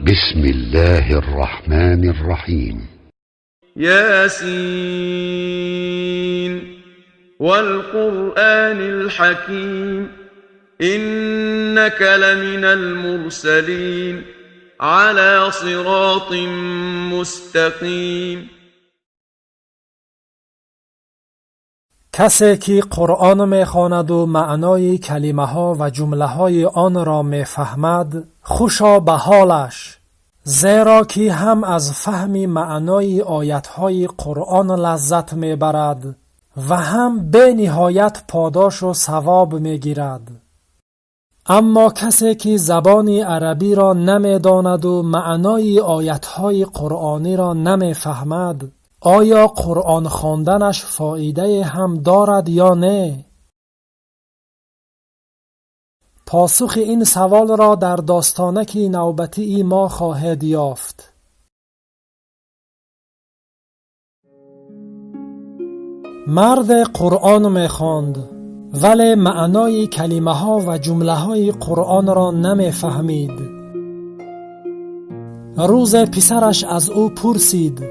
بسم الله الرحمن الرحيم. ياسين والقرآن الحكيم. إنك لمن المرسلين على صراط مستقيم. کسی که قرآن میخواند و معنای کلمه ها و جمله های آن را میفهمد، خوشا به حالش، زیرا که هم از فهم معنای آیت های قرآن لذت میبرد و هم به نهایت پاداش و ثواب میگیرد. اما کسی که زبان عربی را نمیداند و معنای آیت های قرآنی را نمیفهمد، آیا قرآن خواندنش فایده هم دارد یا نه؟ پاسخ این سوال را در داستانک نوبتی ما خواهید یافت. مرد قرآن میخواند، ولی معنای کلمه ها و جمله های قرآن را نمیفهمید. روز پسرش از او پرسید: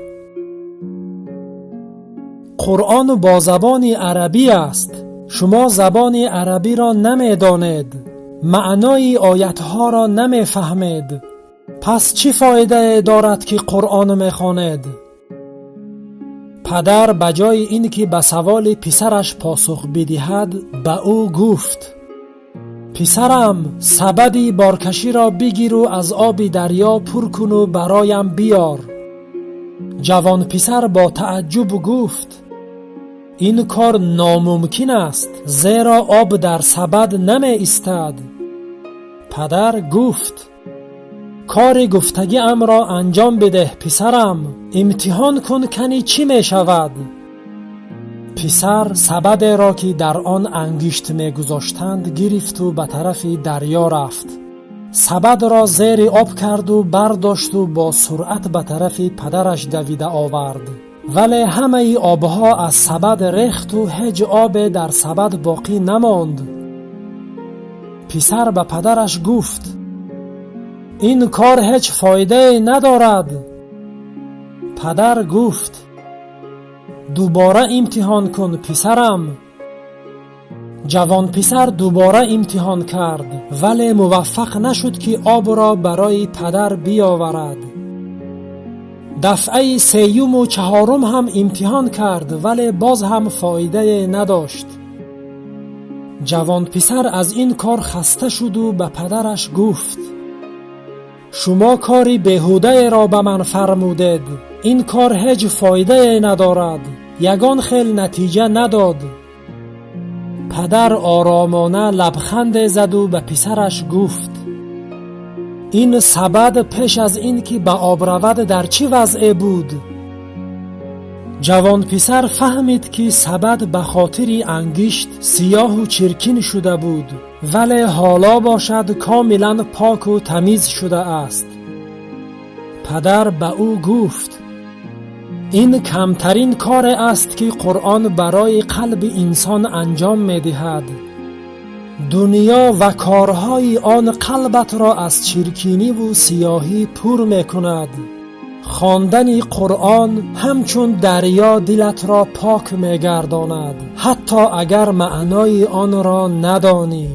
قرآن با زبان عربی است، شما زبان عربی را نمیدانید، معنای آیت ها را نمیفهمید، پس چی فایده دارد که قرآن میخوانید؟ پدر به جای اینکه به سوال پسرش پاسخ بدهد، به او گفت: پسرم، سبد بارکشی را بگیر و از آب دریا پر کن و برایم بیار. جوان پسر با تعجب گفت: این کار ناممکن است، زیرا آب در سبد نمی ایستد. پدر گفت: کار گفتگی ام را انجام بده پسرم، امتحان کن کنی چی می شود. پسر سبد را که در آن انگشت می گذاشتند گرفت و به طرف دریا رفت. سبد را زیر آب کرد و برداشت و با سرعت به طرف پدرش دویده آورد، ولی همه آبها از سبد ریخت و هیچ آب در سبد باقی نماند. پسر به پدرش گفت: این کار هیچ فایده ندارد. پدر گفت: دوباره امتحان کن پسرم. جوان پسر دوباره امتحان کرد، ولی موفق نشد که آب را برای پدر بیاورد. دفعه سیوم و چهارم هم امتحان کرد، ولی باز هم فایده نداشت. جوان پسر از این کار خسته شد و به پدرش گفت: شما کاری بیهوده را به من فرمودید، این کار هیچ فایده ندارد، یگان خیل نتیجه نداد. پدر آرامانه لبخند زد و به پسرش گفت: این سبد پیش از این که به آب رود در چه وضع بود؟ جوان پسر فهمید که سبد به خاطر انگشت سیاه و چرکین شده بود، ولی حالا باشد کاملا پاک و تمیز شده است. پدر به او گفت: این کمترین کار است که قرآن برای قلب انسان انجام می دهد. دنیا و کارهای آن قلبت را از چرکینی و سیاهی پر می کند. خواندن قرآن همچون دریا دلت را پاک می گرداند، حتی اگر معنای آن را ندانی.